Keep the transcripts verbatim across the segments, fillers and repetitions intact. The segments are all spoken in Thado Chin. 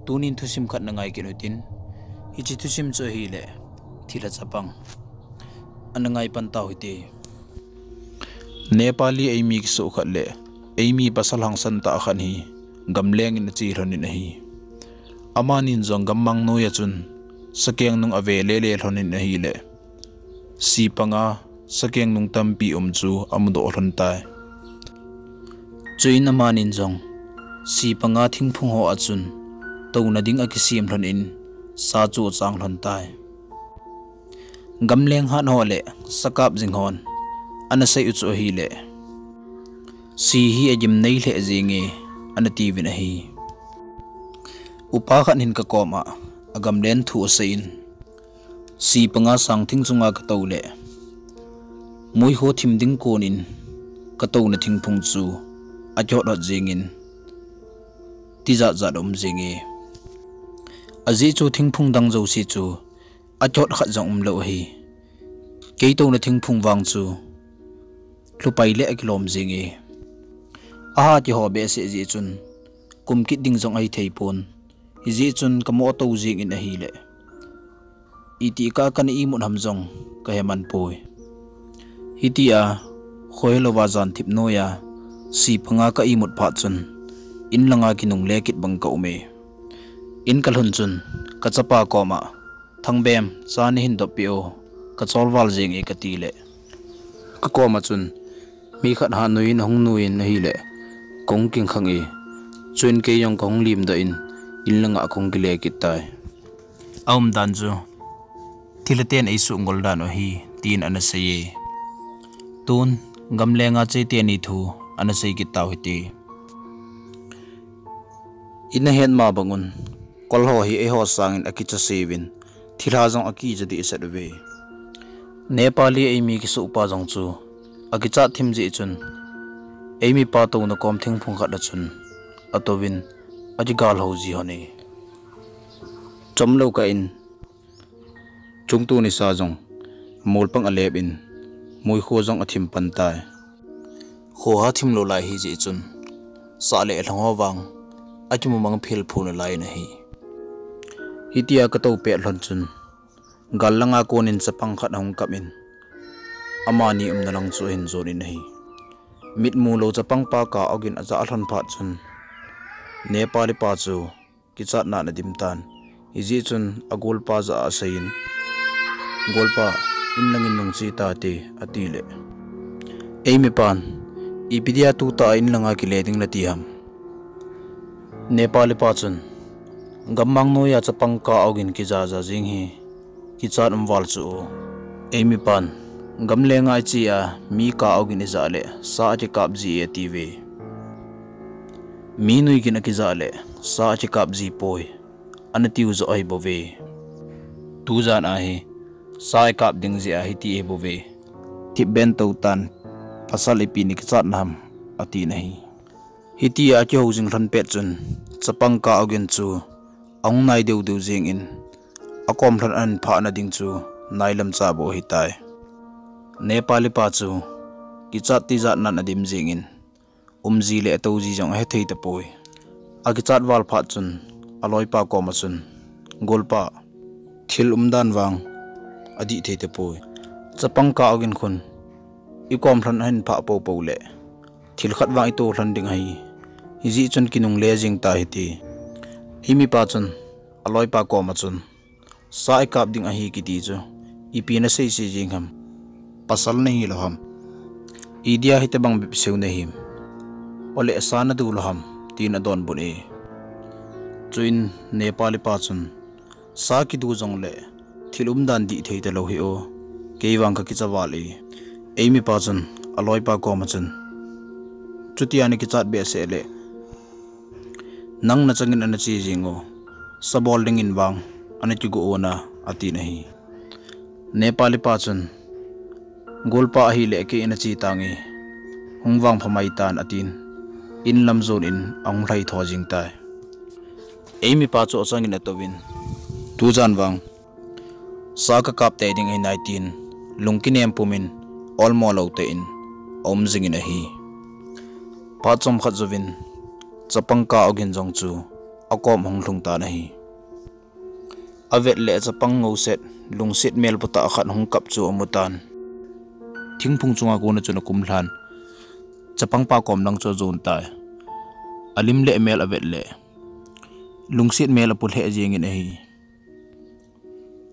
Tunin thusim khat na ngai kit utin, hiche thusim chu ahile, thilha chapang. Ana ngai pan tau hite. Nepali eimi kisoh khat le eimi pasal hangsan tah khat hi gamleng in ache lhonin ahi. Amanin jong gammang noiya chun sakeng nung ave lele lhonin ahile, sipanga sakeng nung tampi um chu amudoh lhon tai. Chuin amanin jong sipanga thingphung ho a chun touna ding akisem lhonin sa chu achang lhon tai. Gamleng hat ho le sakap jing hon ana sei u chu ahile, si hi agimnei lheh jenge, ana tiuvin ahi. Upa khat hin kakoma agamlen thu aseiyin, sipanga sang thing chunga katou le muikho thim ding konin katouna thingphung chu akihot hot jengin, tijat jat aum jenge. Ajeh chu thingphung dang jouse chu akihot khat jong umlou ahi. Kei touna thingphung vang chu lhupai le akilom jenge. Aha kiho behseh jeh chun kum kit ding jong ahithei pon. Hijeh chun kamoh tou jengin ahile, itih kah a kana imut ham jong kahe man poi. Hitia khohelouva jan thip noiya sipanga ka imut phat chun inlanga kinungle kit bang kaume. In kalhun chun kachapa koma, Thangbem, cha nahin doppeh o, kacholval jenge, katile, kakoma chun mi khat ha noiyin ahung nuiyin ahile, kahung kingkhang e. Chuin kei jong kahung limdoh in, inlanga kahung kile kit tai. Aumdan chu thilhaten eisuh ngol dan u ahi, tin ana seiye. Tun gamlenga che teni thu ana sei kit tau hite. Inahet ma bangun, kol ho hi eiho sangin akicha seuvin, thilha jong akicha dehset uve. Nepali eimi kisohpa jong chu akichat thim jeh chun, eimipa touna kom thingphung khat a chun atouvin, akigal hou ji lhone. Chomlou kah in, chungtu nisa jong molpang alepin, muikho jong athim pan tai. Khoha thimlou lai hijeh chun, sah le lhang ho vang akimu mang phel phon alai in ahi. Hitia katou pet lhon chun, gal langa konin chapang khat ahung kapin, amani umna lang chu ahin jonin ahi. Mitmu lou chapangpa kah a ogin ajah lhon phat chun, Nepali pa chu kichatnan adim tan. Hijeh chun agolpa jah a aseiyin, Golpa, inlangin nungche tate, atile, eimipan, ipi dia tutah a inlanga kile ding nati ham? Nepali pa chun, gammang noiya chapang kah a ogin kija ja jeng hi kichat um val chu o. Eimipan, gamlenga iche a mi kah a ogin ijah le sa akikap ji e, atiuve. Mi nuigin akijah le sa akikap ji poi, ana tiu joh ahibouve. Tujan a hi sa ikap ding jeh a hiti ahibouve. Thipbeh in tou tan, pasal ipi ni kichatna ham, atin ahi. Hitia akihou jing lhon pet chun, chapang kah a ogin chu ahung nai deu deu jengin, akom lhon ahin phahna ding chu nailam cha bou ahitai. Nepali pa chu kichat tijatnan adim jengin, umji le atouji jong ahethei tapoi. Akichat val phat chun, aloipa koma chun, Golpa, thil umdan vang adih thei tapoi. Chapang kah a ogin khun ikom lhon ahin phah poupou le, thil khat vang ito lhon ding ahi. Hijeh chun kinungle jeng ta hite. Eimipa chun aloipa koma chun, sa ikap ding ahi kiti chu ipi naseise jeng ham? Pasal nahilou ham? Idia hitobang bep seu nahim? Ole sa nadu lou ham? Tin adonbut e. Chuin Nepali pa chun, sa kidu jongle thil umdan dih thei talou hi o, kei vang kakicha val e. Eimipa chun aloipa koma chun, chutia nakichat behseh le, nang nachangin ana che jeng o, sabol dingin vang ana kigo o na, atin ahi. Nepali pa chun, Golpa, ahile kei ana che tange, hung vangpha mai tan, atin, inlam jonin ahung lhaitho jeng tai. Eimipa chu achangin atouvin, tujan vang sa kakap tei ding ahinai, tin lungkinem pumin, olmo lou tah in aum jingin ahi. Phat chomkhat jouvin, chapang kah a ogin jong chu akom ahung lhung tan ahi. Avet le chapang ngouset, lungset mel putah khat hung kap chu amu tan. Thingphung chunga kona chun akum lhan. Chapangpa kom lang chu ajon tai. Alim le amel avet le lungset mel apu lheh jengin ahi.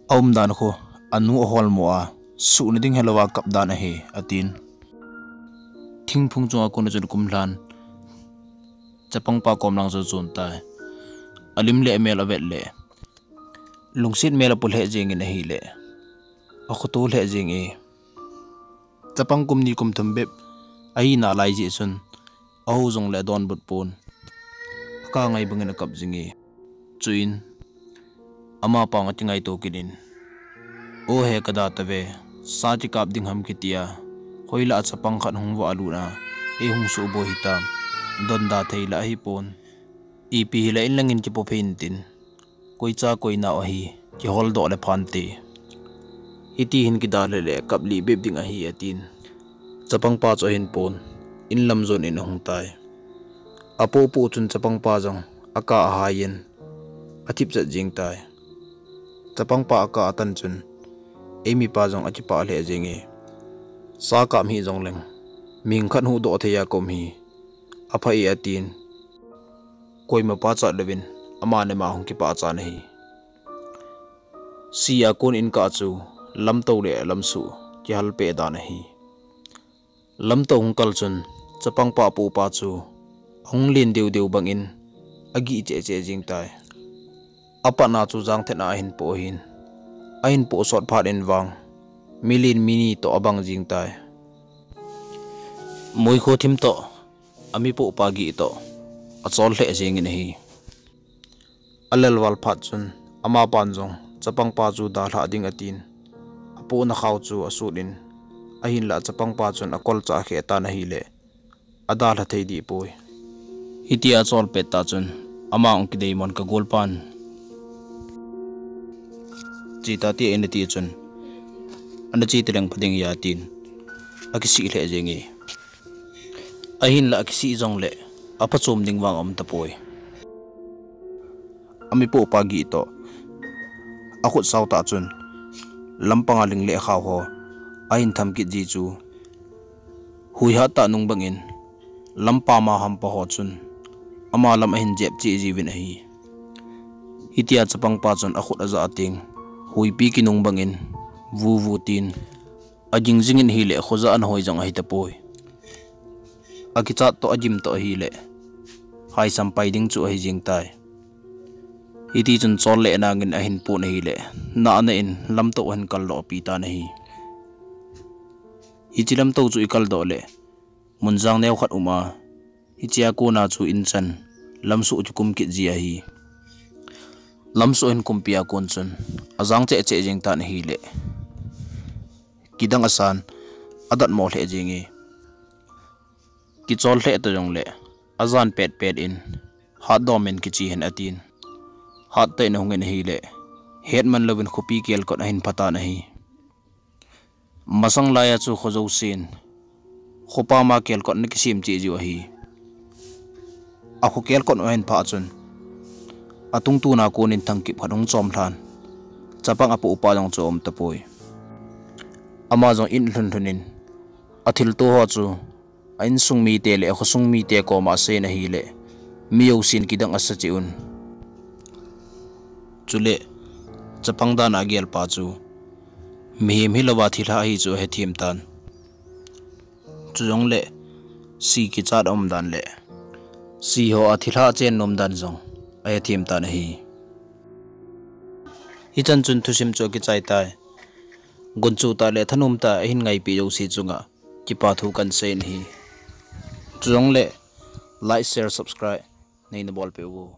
Aumdan khu anu ahol mo a, suhna ding helouva kap dan ahi, atin. Thingphung chunga kona chun akum lhan. Chapangpa kom lang chu ajon tai. Alim le amel avet le lungset mel apu lheh jengin ahile, akhoto lheh jenge. Chapang kum ni kum thum bep ahina lai jeh chun, ahou jongle adonbut pon. Aka ngai bangin akap jinge. Chuin, amapa anga kingaito kit in, "O he, kada tave, sa kikap ding ham kitia, hoilah a chapang khat hung valut a, ei hung suboi hitam, donda thei la ahipon. Ipi hile inlangin kipophei intin, koicha koinao ahi, kiholdoh le phante. Hiti hin kida lheh le kap lih bep ding ahi," atin. Chapangpa chu ahin pon, inlam jon in ahung tai. Apoh poh chun chapangpa jong aka ahai in, athip chet jeng tai. Chapangpa aka atan chun, eimipa jong akipah lheh jenge. Sa kap hih jongleng, mihing khat huhdoh thei a kaum hi apha e, atin. Koima pachat louvin, ama le ama hung kipah chan ahi. Sia kon in kah chu, lamto le lamsuh kihal peh dan ahi. Lamto hung kal chun, chapangpa apohpa chu ahung len deu deu bangin agih cheh cheh jeng tai. Apatna chu jangthet a ahin poh ahin, ahin poh sot phat in vang, milen mini toh abang jeng tai. Muikho thim toh, amipohpa gih toh achol lheh jengin ahi. Alel val phat chun, amapan jong chapangpa chu dalhah ding atin, apohna khao chu asut in, ahinlah chapangpa chun akolcha akheh tan ahile, adalha thei dih poi. Hitia achol pet tah chun, ama ahung kideimon, ka golpan che ta ti, eina ti chun, ana che taleng pha ding ahi, atin, akisih lheh jenge. Ahinlah akisih jongle, aphachom ding vang aum tapoi. Amipohpa gih toh akhut sao tah chun, lampanga ling le khao ho ahin tham kit ji chu, hui hat tah nung bangin, lampa ma hampa ho chun ama lam ahin jep cheh jiuvin ahi. Hitia chapangpa chun akhut ajah teng, huipi kinung bangin, vu vu tin, aging jingin ahile, khojah ana hoi jong ahi tapoi. Akichat toh agim toh ahile, haisam pai ding chu ahi jeng tai. Hiti chun chol le nangin ahin pon ahile, nahna in lamto ahin kaldoh pi tan ahi. Hiche lamto chu ikaldoh le, munjang neo khat um a, hichea kona chu in chan, lamsuh chu kum kit ji ahi. Lamsuh ahin kumpi a kon chun, ajang cheh cheh jeng tan ahile, kidang asan, adatmo lheh jenge. Kichol lheh ta jongle, ajan pet pet in, hatdoh in kiche hen, atin. Hattah in ahungin ahile, hetman louvin khopi kelkot ahin phatan ahi. Masang laiya chu kho jousen, khopama kelkot ana kisem cheh jiu ahi. Akho kelkot u ahin phah chun, atungtuna konin thangkip khat hung chom lhan, chapang apohpa jong chu aum tapoi. Ama jong in lhun lhun in, athilto ho chu, a insung mite le akhosung mite koma aseiyin ahile, mi jousen kidang asa cheh un. Chule, chapang dana agelpa chu, mihem hilouva thilha ahi chu ahethem tan. Chujongle, si kichat aumdan le, si hoa thilha achen nomdan jong ahethem tan ahi. Hichan chun thusim chu akichai tai. Gunchu tah le thanom tah a ahin ngaipeh jouse chunga kipathu kahin seiyin ahi. Chujongle, like, share, subscribe neina bolpeh uvo.